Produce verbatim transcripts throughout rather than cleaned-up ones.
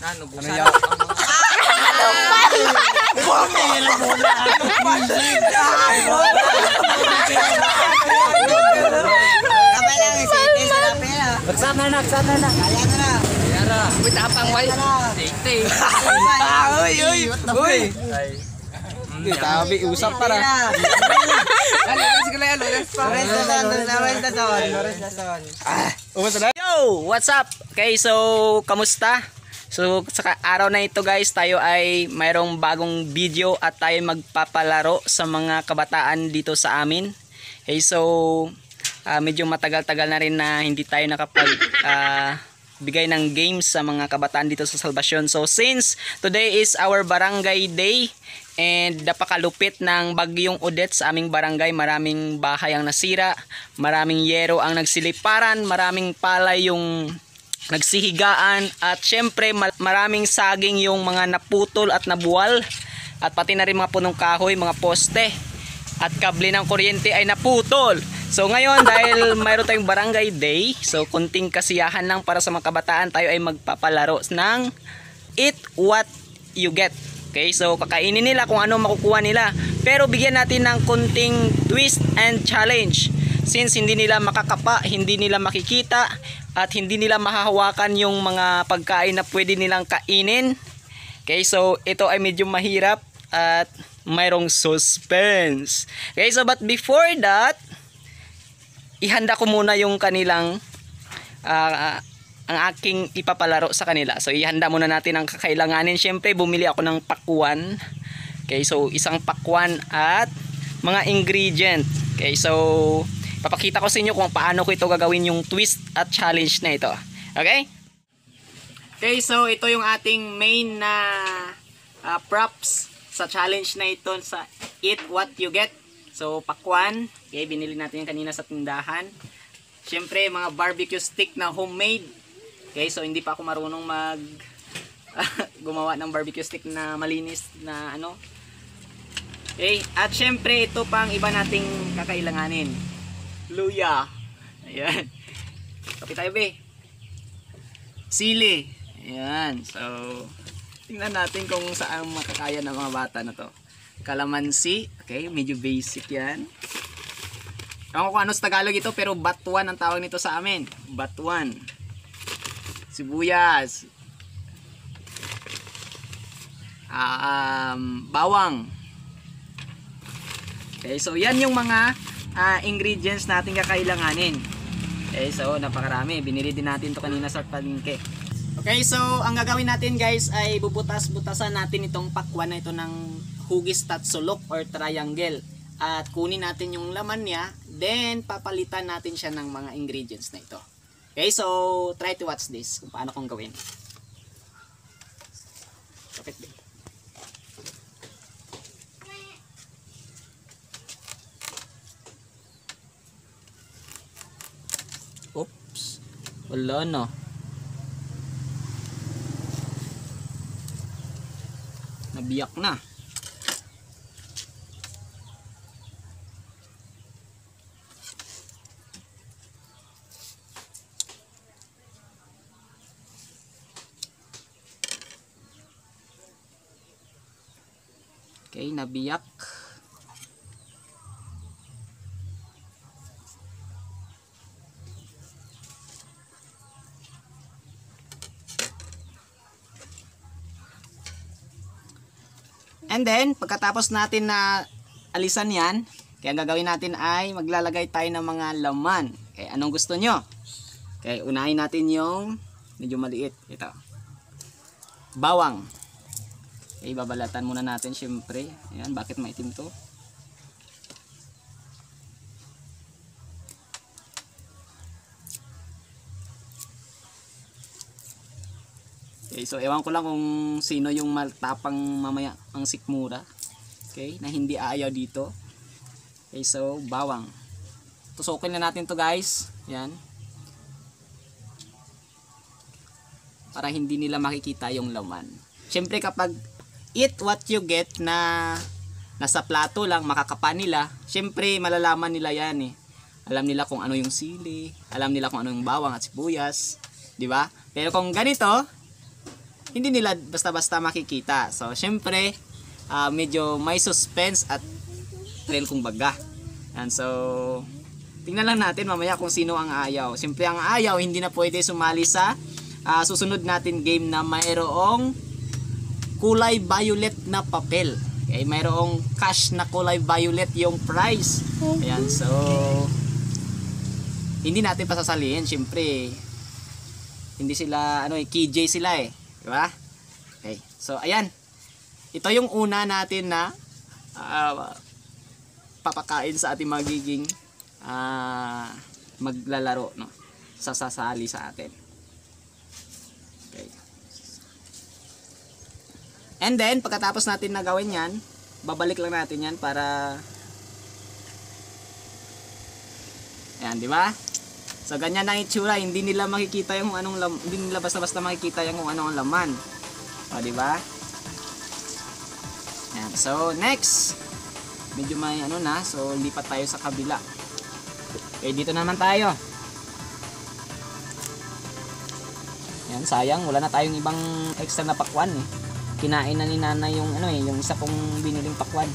Ano, busa na. What's up, Nanak? What's up, Nanak? Kaya na na. Kaya na. Uy, tapang, way. Kaya na. Titi. Ah, uy, uy, uy. Ay. Uy, tabi, usap para. Ano, sige lang, ano, rest pa. Rest na son, rest na son, rest na son. Ah, ubos na. Yo, what's up? Okay, so, kamusta? So, sa ka-, araw na ito, guys, tayo ay mayroong bagong video at tayo magpapalaro sa mga kabataan dito sa amin. Okay, so, ah, medyo matagal-tagal na rin na hindi tayo nakapag, ah, bigay ng games sa mga kabataan dito sa Salvacion. So, since today is our barangay day and napakalupit ng Bagyong Odette sa aming barangay, maraming bahay ang nasira, maraming yero ang nagsiliparan, maraming palay yung nagsihigaan, at syempre, mal-, maraming saging yung mga naputol at nabuwal, at pati na rin mga punong kahoy, mga poste, at kable ng kuryente ay naputol. So ngayon, dahil mayroon tayong barangay day, so konting kasiyahan lang para sa mga kabataan, tayo ay magpapalaro ng Eat What You Get. Okay, so kakainin nila kung ano makukuha nila. Pero bigyan natin ng konting twist and challenge. Since hindi nila makakapa, hindi nila makikita, at hindi nila mahahawakan yung mga pagkain na pwede nilang kainin. Okay, so ito ay medyo mahirap at mayroong suspense. Okay, so but before that, ihanda ko muna yung kanilang, ah, ang aking ipapalaro sa kanila. So, ihanda muna natin ang kakailanganin. Siyempre, bumili ako ng pakwan. Okay, so isang pakwan at mga ingredient. Okay, so papakita ko sa inyo kung paano ko ito gagawin, yung twist at challenge na ito. Okay? Okay, so ito yung ating main na, ah, props sa challenge na ito sa Eat What You Get. So, pakwan. Okay, binili natin yan kanina sa tindahan. Siyempre, mga barbecue stick na homemade. Okay, so hindi pa ako marunong mag gumawa ng barbecue stick na malinis na ano. Okay, at siyempre, ito pang iba nating kakailanganin. Luya. Ayan. Kapit tayo, be. Sili. Ayan. So, tingnan natin kung saan makakaya ng mga bata na 'to. Kalamansi. Okay, medyo basic 'yan. Ewan ko kung ano sa Tagalog ito, pero batuan ang tawag nito sa amin. Batuan. Sibuyas. Ah, um, bawang. Okay, so 'yan yung mga, ah, ingredients natin kakailanganin. Okay, so napakarami. Binili din natin 'to kanina sa palengke. Okay, so ang gagawin natin, guys, ay bubutas-butasan natin itong pakwan na ito ng hugis tatsulok or triangle. At kunin natin yung laman niya, then papalitan natin siya ng mga ingredients na ito. Okay, so try to watch this kung paano kong gawin. Kapit din. Oops. Wala na. Nabiyak na. Okay, nabiyak. And then, pagkatapos natin na alisan 'yan, kaya ang gagawin natin ay maglalagay tayo ng mga laman. Okay, anong gusto nyo? Okay, unahin natin yung medyo maliit. Ito. Bawang. Okay, babalatan muna natin, syempre. Ayan, bakit maitim 'to? Okay, so ewan ko lang kung sino yung matapang mamaya ang sikmura. Okay, na hindi aayaw dito. Okay, so bawang. Tusukin na natin 'to, guys. Yan. Para hindi nila makikita yung laman. Siyempre, kapag eat what you get na nasa plato lang, makakapa nila, siyempre, malalaman nila 'yan eh. Alam nila kung ano yung sili, alam nila kung ano yung bawang at sibuyas, di ba? Pero kung ganito, hindi nila basta-basta makikita. So, syempre, ah, medyo may suspense at thrill kumbaga. Yan, so, tingnan lang natin mamaya kung sino ang aayaw. Siyempre, ang aayaw hindi na pwede sumali sa, ah, susunod natin game na mayroong kulay violet na papel. Okay, mayroong cash na kulay violet yung prize. Ayan, so, hindi natin pasasalihin, siyempre. Hindi sila, ano eh, K J sila eh. Di ba? Okay, so, ayan. Ito yung una natin na, ah, papakain sa ating magiging, ah, maglalaro, no? Sasasali sa atin. Okay. And then, pagkatapos natin na gawin yan, babalik lang natin yan para, ayan, di ba? So, ganyan ang itsura. Hindi nila makikita yung anong lam-, hindi nila basta-basta makikita yung kung anong laman. O, di ba? Ayan. So, next. Medyo may ano na. So, lipat tayo sa kabila. Okay, dito naman tayo. Yan, sayang, wala na tayong ibang extra na pakwan eh. Kinain na ni nanay yung ano eh, yung isa kong biniling pakwan.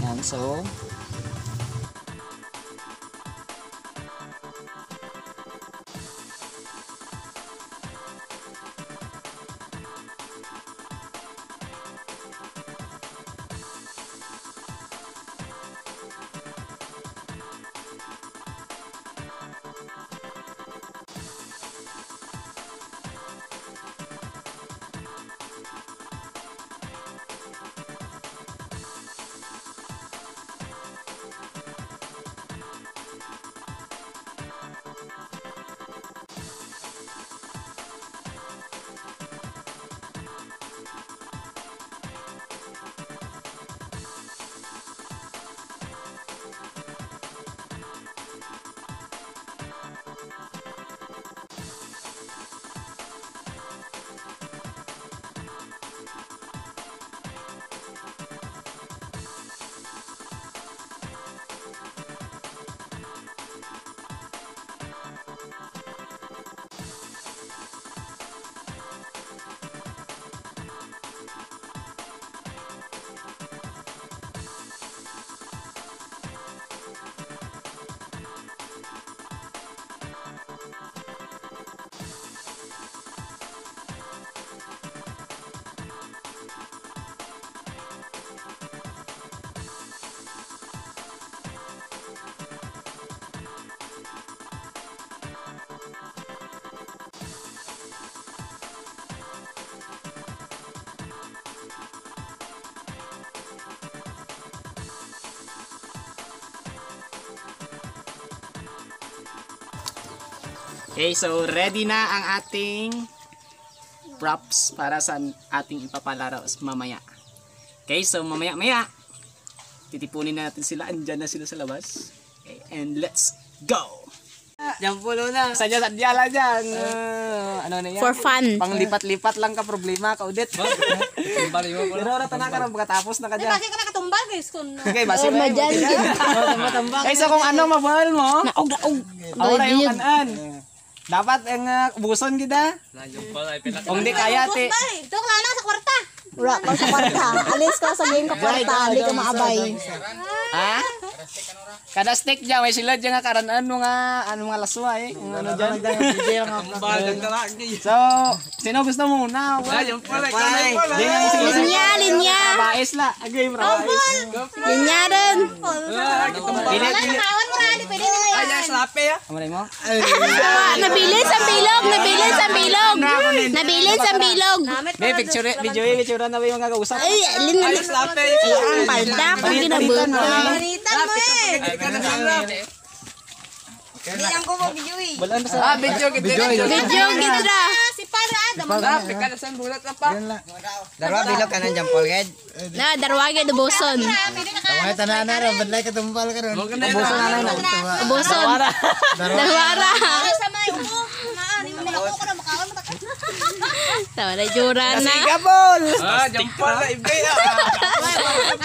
Yan, so, Okay, so ready na ang ating props para sa ating ipapalaro s-, mamaya. Okay, so mamaya-maya, titipunin na natin sila. Andyan na sila sa labas. Okay, and let's go! Jampol na. Sadya-sadya lang dyan. Ah, ano na yan? For fun. Panglipat-lipat lang ka problema, ka Odette. Pero ora tana karon pagkatapos na ka dyan. Kasi ka nakatumbal, guys, kung... Okay, basi. Oh, madyan, gid. Ay, so kung ano mabahal mo? Naog, naog. Ora yung kanan. Dapat ang, ah, ubuson kita. Kung di kaya, ti. Ito, wala na sa kwarta. Wala pa sa kwarta. Alis ka sa game ka kwarta, di ka maabay. Ha? Kada stick dyan, may sila dyan nga karan-an mga, ano, mga laswa eh. Kung ano dyan. So, sino gusto muna? Ay, yung pala, ikaw na yung pala. Linya, linya. Mabais la. Agay, mabais. Linya rin. Pilit, pilit. Ay, yan, slape, ah. Amo na mo? Nabilin sa bilog, nabilin sa bilog. Nabilin sa bilog. Be, picture, video, picture na ba yung mga kausap? Ay, alin na. Ay, slape. Ang palda, kung ginabuto. Palitan mo eh. Di ang kubo, video eh. Ah, video, video. Video, gitra. Si para, ah, damang. Grabe ka na sa bulat na pa. Darwa bilog ka na dyan, Paul, gid. Na, darwa gid, ubuson. Tawag tanan na, ra, badlay ka tumbal ka ron. Ubuson na lang na. Ubuson. Darwa ra. Darwa ra. Sa may ubo. Maan, yung mga kuko na makaon, mata-. Tawa na, jura na. Sige, Paul. Ah, jampol na, ibe, ah.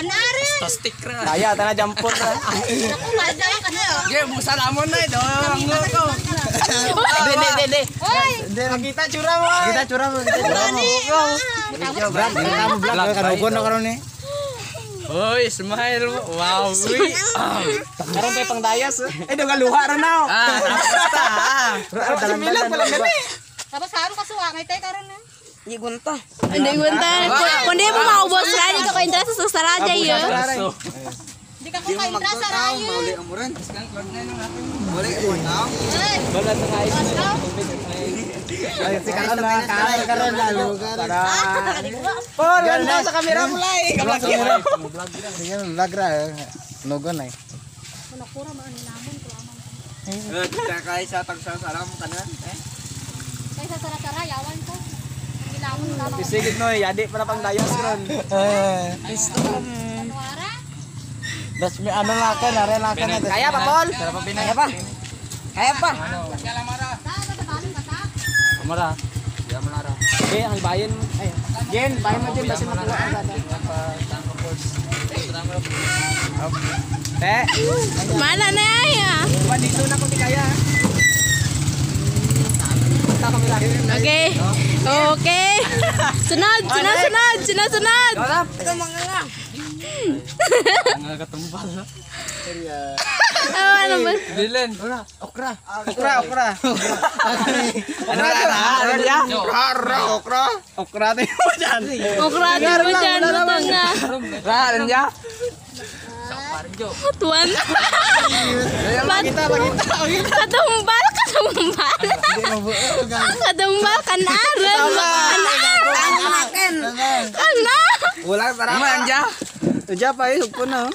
Anari. Plastic ra. Kaya, tana, jampol ra. Ako, madala ka na, oh. Sige, busa lamon na, eh, do. Ang ulo ko. Dek, dek, dek, dek. Oy. Dek, makita itsura mo. Makita itsura mo, makita itsura mo. Brad, kamu, Brad, karugon na karon ni. Oy, smile mo. Wow, uy. Karon pay pangdayas, eh. Eh, daw galuha ra na, oh. Ah, basta, ah. Dalan-dalan. Tapos karon kasuwa, ngay tay karon, eh. Di gunta. Hindi gunta. Kundi mo maubos ra, di ka kaintra sa sasara dyan, yun. Di ka ko kaintra sa rayo. Wala sa kain. Ay, si Karon na, Karon, Karon, lalo, Karon. Para. Paul, ganun sa kamera mo, Lai. Vlog ra, eh. Logo na, eh. Manakura man ang hinamon ko lamang. Eh, kita kay sa tagsasalam ka na, eh? Kay sa sara-sara, yawan ko. Ang hinamon ko lamang. Isigit no, yadi pa na pangdayas ron. Eh. Gusto ko. Kanwara? Das mi ano lang ka, nare lang ka na. Kaya pa, Paul? Kaya pa. Kaya pa. Saan ka sa balong ka sa? Mara. Diyan mo na ra. Eh, ang bayan mo. Ay, Jen, bayan mo, Jen, basta makuha ang bata. Te. Mana na ay, ah. Ba, dito na ko di kaya. Okay. Okay. Sunod, sunod, sunod, sunod, sunod. Ito, mga nga. Ang katumbal, no? Ah, ano ba? Dylan. Okra. Okra, okra. Ano ra, ano ra? Okra, okra. Okra, tingnan mo dyan. Okra, tingnan mo dyan, lutong na. Ra, ano dyan? Tuwan. Pakita, pakita, pakita. Katumbal, katumbal. Katumbal, kan-aran. Kan-aran. Kan-aran. Wala, sarap. Ano dyan? Uja pa, eh, sugpo na, oh.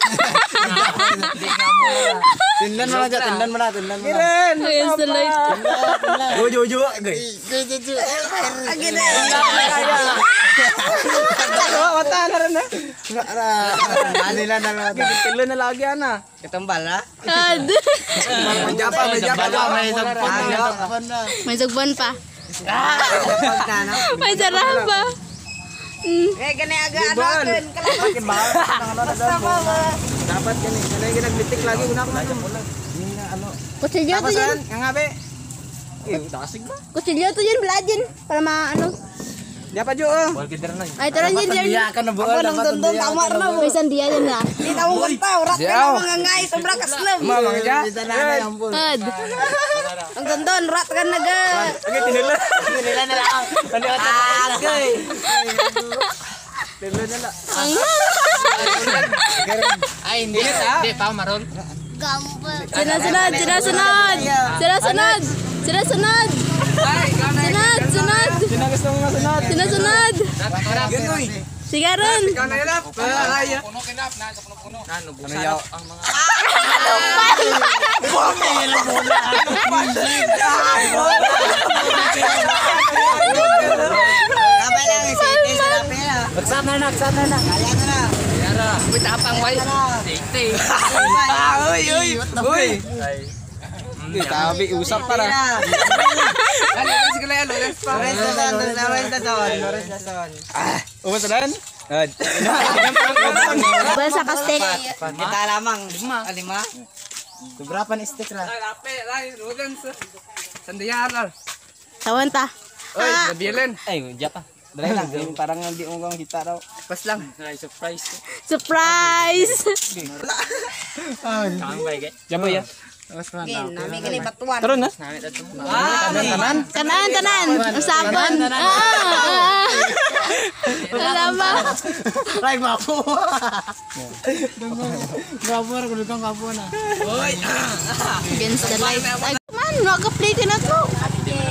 Tindan mo na dyan, tindan mo na, tindan mo na. Kiren! Ay, ang salay. Uju, uju, agay. Uju, uju. Agi na. Wala, wala, wala. Wala, wala na rin, eh. Wala, wala. Ano nila na, wala. Tulo na lagi, ana. Katumbal, ha? Kad. May japa, may japa, may japa. May sugpon pa. May sarap pa. Mm. Eh, gani aga, ano, Bal. Akin, kalaban. Basta ko, ah. Dapat gani, gani, gani, nagmitik lagi, una ko, ano. Kutsilyo to dyan. Nga nga, be. Eh, dasig ba? Kutsilyo to dyan, bala dyan. Para ma-, ano. Diya pa, Jo, oh. Ay, tara, dyan, dyan. Ako nang tundong, tama na. May sandiya dyan na. Di tawong kanta, urat ka na, mga ngay, sobra ka slum. Mama, nga dyan. Ad. Ang tundong, urat ka na, ga. Agay, tinila. Tinila na lang. Agay. Tinila na lang. Ay, hindi. Hindi pa, maron. Sunod, sunod, sunod, sunod. Sunod, sunod. Sunod, sunod. Sunod, sunod. Sino gusto mo masunod? Sunod, sunod. Sige, Aaron. Ikaw na yun, ah. Ay, ah. Ano, busa ang mga... Sabay lang, isa, isa, isa, isa. Magsat na, magsat na. Kaya na na. Yara. Uy, tapang, way. Kaya na. Safety. Ah, uy, uy. Uy. Ay. Di, tabi, usap para. Ano, sige lang, ano, rest pa. Rest na son, rest na son, rest na son. Ah, ubos na rin? Basa ka stick. Kita lamang. Lima. Ah, lima. Sobra pa ni stick ra. Ay, lapi, ay, Rogan, sir. Sandiyar, sir. Tawan ta. Oy, ah. Nabilin. Ay, diya pa. Dali lang, yung parang hindi mo kang kita raw. Pas lang. Ay, surprise. Surprise! Ay. Tambay, guys. Diyan ba yan? Gin, nami gani batuan. Tara na. Tanan, tanan. Tanan, tanan. Ang sabon. Ah, ah, ah. Wala ba? Ay, gwapo. Gwapo, gwapo na. Oy. Against the light. Ay, man, naka-play ka na to.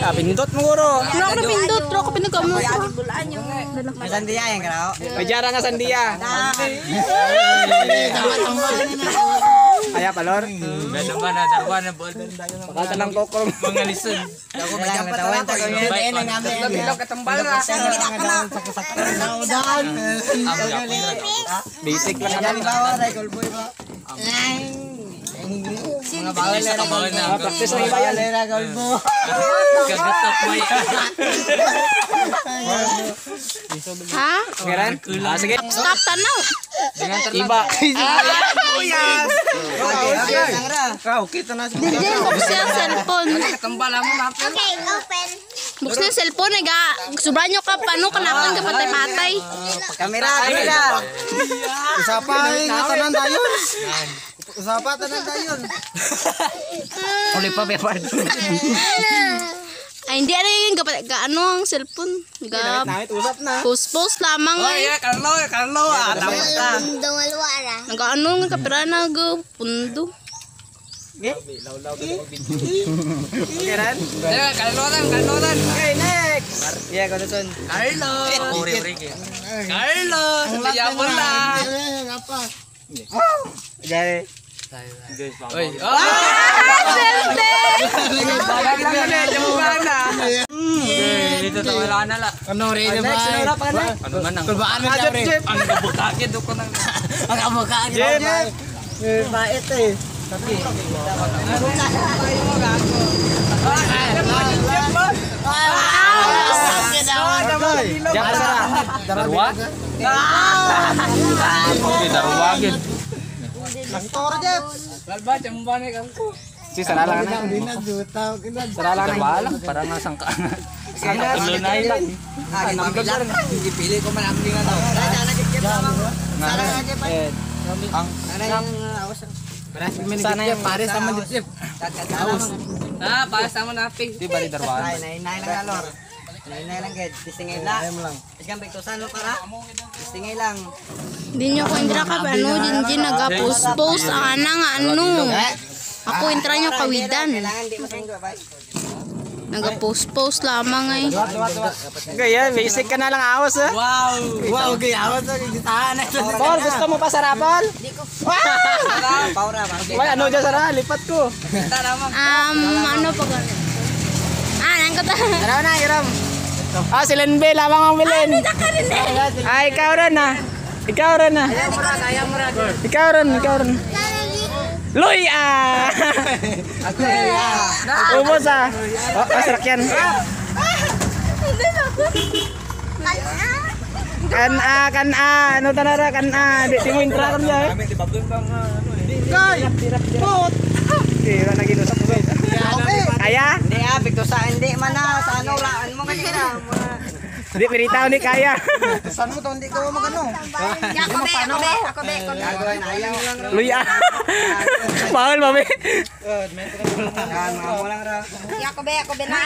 Ah, pindot mo, guro. Wala ko pindot, wala ko pindot, wala ko pindot. Masandiya yan, karo. May diyara nga sandiya. Kaya pa, Lor. Ganda ba na, darwa na, ball. Pakatalang kokro. Mga listen. Ako, may dapat na ako. Tatlo bilog katambal na. Basic lang yan. Mga bawal na, bawal na. Ah, practice lang iba yan. Kagatok mo yan. Ha? Ngaran? Ah, sige. Stop, tanaw. Iba. Buksan niya cellphone. Buksan niya cellphone, ga, sobra nyo ka pano, kanapan ka patay-patay. Kamera, kamera. Usapa, eh, nga tanan dayon. Usapa, tanan dayon. Uli pa, Pepard. Ay, hindi, ano yun, ga, ga, ano ang cellphone? Ga, nangit, nangit, usap na. Post-post lamang, eh. Oy, ya, Carlo, Carlo, ah, tapos na. Nag-ano nga, kapira na, ga, pundo. Okay, ran? Ya, Carlo ran, Carlo ran. Okay, next. Ya, Carlo. Carlo, sabi mo na. Jai. Oy, oh. Bagay lang na, jumpa na. Hmm. Dito, tawala na la. Ano, ready ba? Next, ano na, ano? Ano man ang kulbaan na, Jeff, Jeff. Ang kabukakid, ako na. Ang kabukakid, Jeff. Jeff. Eh, bait eh. Darwa? Okay, darwa gid. Pastor, Jeff. Lalba, jamba na kangko. Si, sara lang na. Sara lang na. Wala, para nga sangka. Sangka, tulo na yun. Ah, number lang. Ipili ko man ang mga, ano. Sara lang, Jeff. Eh, ang, ano yung, ah, awas, ah. Sana yung pares naman, Jeff. Ah, pares naman, Api. Di ba, di darwa? Ay, nine, nine lang, Lord. Nine, nine lang, guys. Testing lang. Ay, mo lang. Isang bigtusan mo para. Testing lang. Di nyo ko intra ka, ano, Jinjin, naga-post-post, ang ana nga, ano. Ako, intra nyo kawidan. Kailangan di mo singgo, bay. Naga-post-post lamang, eh. Gaya, basic ka na lang awas, eh. Wow. Wow, gaya awas, eh. Gitahan na ito. Paul, gusto mo pa sarapal? Di ko. Wow! Paura, paura. Wala, ano dyan, sara? Lipat ko. Kita lamang. Um, ano pa gani? Ah, nang kata. Tara na, Hiram. Ah, si Lenbe lamang ang bilin. Ah, kita ka rin eh. Ah, ikaw rin, ah. Ikaw rin, ah. Ikaw rin, ikaw rin. Luy, ah! Ako, ah. Ubos, ah. Oh, ah, sarakyan. Kan-a, kan-a. Ano tana ra, kan-a. Di, di mo intra ron dyan, eh. Kay! Put! Di, wala na ginusap ko. Kaya? Hindi, ah, bigtusa, hindi man na. Sa ano, ra, ano mo kanina? Mga Di, pirita, di kaya. Saan mo to? Hindi ka mag-ano? Ako, be, ako, be, ako, be, ako, be. Luya. Bawal, mami. Ako, be, ako, be, na.